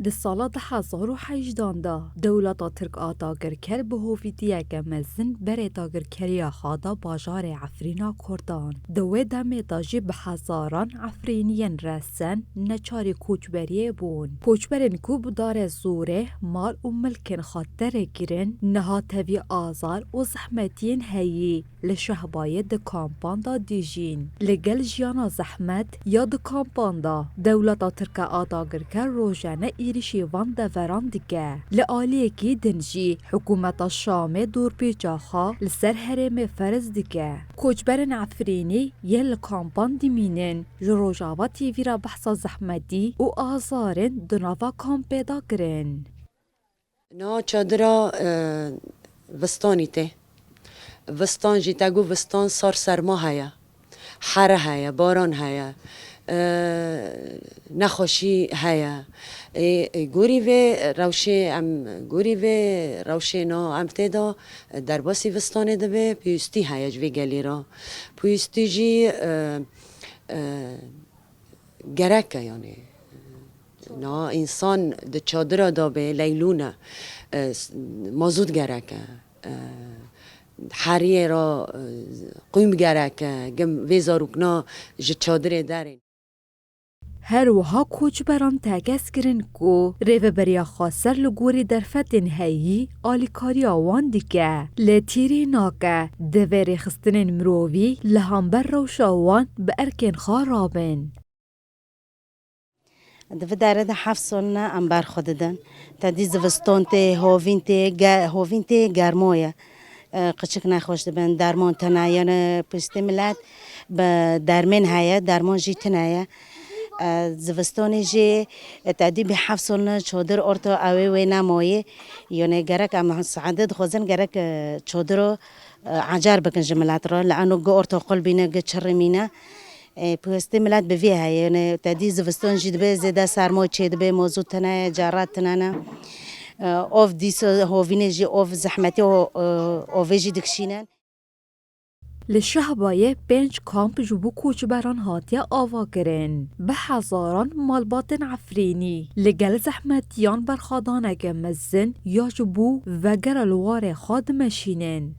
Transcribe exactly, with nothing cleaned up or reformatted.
Di sala du hezar û hejdan de dewleta Tirk a dagirker bi hovîtiyeke mezin berê dagirkeriya xwe da bajarê Efrîna Kurdan. Di wê demê de jî bi hezaran Efrîniyên resen neçarî koçberiyê bûn. Koçberên ku bi darê zorê mal û milkên xwe derê kirin, niha tevî azar û zehmetiyên heyî li Şehbayê di kampan de dijîn. Li gel jiyana zehmet ya di kampan de dewleta Tirk a dagirker rojane êrişî van deveran dike. Li aliyekî din jî hikûmeta Şamê dorpêça xwe li ser herêmê ferz dike. Koçberên Efrînî yên li kampan dimînin, ji Rojava T V re behsa zehmetî û azarên di nava kampê de kirin. Niha çadira, e, vistanî tê. Vistan jî te got vistan sar serma heye. Here heye, baran heye. E, nexweşî heye. Ê, ê, gorî vê rewşê em, gorî vê rewşê na em tê de derbasî vistanê dibe, pêwîstî heye ji vê gelê re. Pêwîstî jî, e, e, gerek e, yanî. Na însan di çadira de be, leylûn e. E, s-, mazût gerek e. E, heriyê re, e, qûm gerek e. Gim vê zarokna ji çadirê derên. Her wiha koçberan tekez kirin ku rêveberiya xweser li gorî derfetên heyî alîkariya wan dike. Lê tîrî nake, divê rêxistinên mirovî li hember rewşa wan bi erkên xwe rabin. Di vî derê de heft sal ne em ber xwe didin. Te dî zivistan tê, hovîn tê, ge-, hovîn tê germo ye. E, qiçik nexweş dibin, derman tune ye, ne piştî milet bi dermên heye, derman jî tune ye. E, zivistanê jî, e, te dî bî heft sal ne çadir orto ew ê wê nemaye. Yanî gerek em saete dixwazin gerek, e, çadiro, e, ecar bikin ji milet re. Li eno gi orto qul bîne, gi çirrî mîne. E, pêwîstî milet bi vê heye. Yanî te dî zivistan jî dibe zêde sermo çê dibe, mozû tune ye, carat tune ne. E, ov dîsa hovînê jî ov zehmetî û, e, ovê jî dikişînin. Li Şehbayê pênc kamp ji bo koçberan hatiye avakirin. Bi hezaran malbatên Efrînî li gel zehmetiyan berxwedaneke mezin ya ji bo vegera li warê xwe dimeşînin.